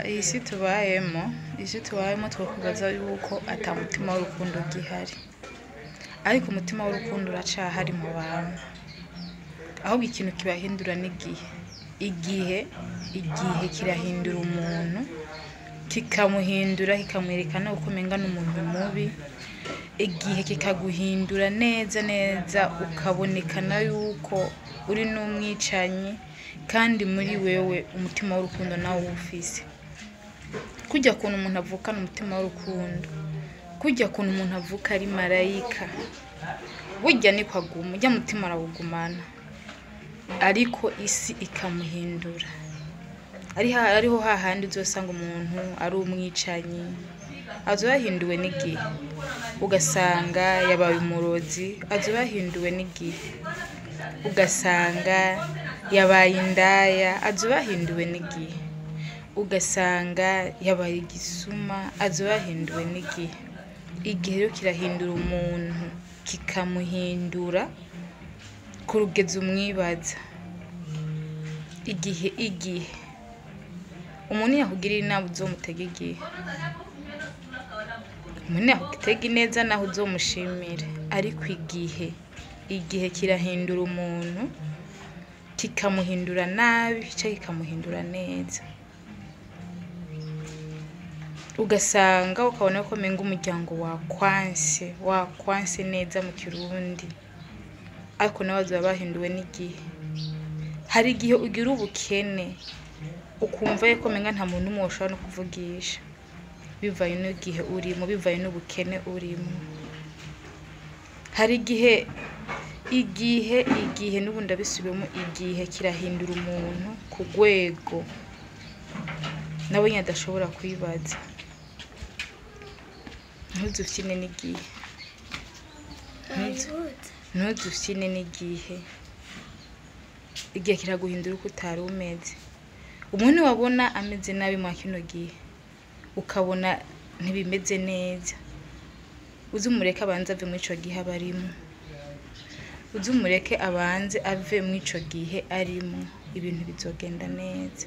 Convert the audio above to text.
Iyi si tubayemo, isi tubayemo, twakubaza yuko ata mutima w'urukundo ugihari, ariko umutima w'urukundo uracahari mu bantu. Ahubwo ikintu kibahindura n'igihe. Igihe, igihe kirahindura umuntu, kikamuhindura, kikamwerekana uko umenga n'umuntu mubi. Igihe kikaguhindura neza neza, ukabonekana yuko uri n'umwicanyi, kandi muri wewe umutima w'urukundo nawe uwufise. Kurya kuntu umuntu avukana umutima w'urukundo, kurya kuntu umuntu avuka ari marayika, burya niko aguma, urya mutima arawugumana, ariko isi ikamuhindura. Ariho hahandi uzosanga umuntu ari umwicanyi, azoba yahinduwe n'igihe, ugasanga yabaye umurozi, azoba yahinduwe n'igihe, ugasanga yabaye indaya, azoba yahinduwe n'igihe, ugasanga yabaye igisuma, azoba yahinduwe n'igihe. Igihe rero kirahindura umuntu, kikamuhindura ku rugezo umwibaza. Igihe, igihe umuntu yakugirira inama uzomutega igihe, umuntu yakugutega ineza naho uzomushimire, ariko igihe, igihe kirahindura umuntu, kikamuhindura nabi canke kikamuhindura neza. Ugasanga ukabona ko umenga umuryango wakwanse, wakwanse neza mu Kirundi, ariko nabo bazoba bahinduwe n'igihe. Hari igihe ugira ubukene, ukumva yuko umenga nta muntu n'umwe woshobora no kuvugisha, bivanye n'igihe urimwo, bivanye n'ubukene urimwo. Hari igihe, igihe, igihe n'ubu ndabisubiyemwo, igihe kirahindura umuntu ku rwego nawe nyene adashobora kwibaza. Ntuzufyine n'igihe, ntuzufyine n'igihe. Igihe kiraguhindura uko utari umeze. Umuntu wabona ameze nabi mwa kino gihe, ukabona ntibimeze neza, uze umureke abanze ave muri ico gihe aba arimwo, uze umureke abanze ave muri ico gihe arimwo, ibintu bizogenda neza.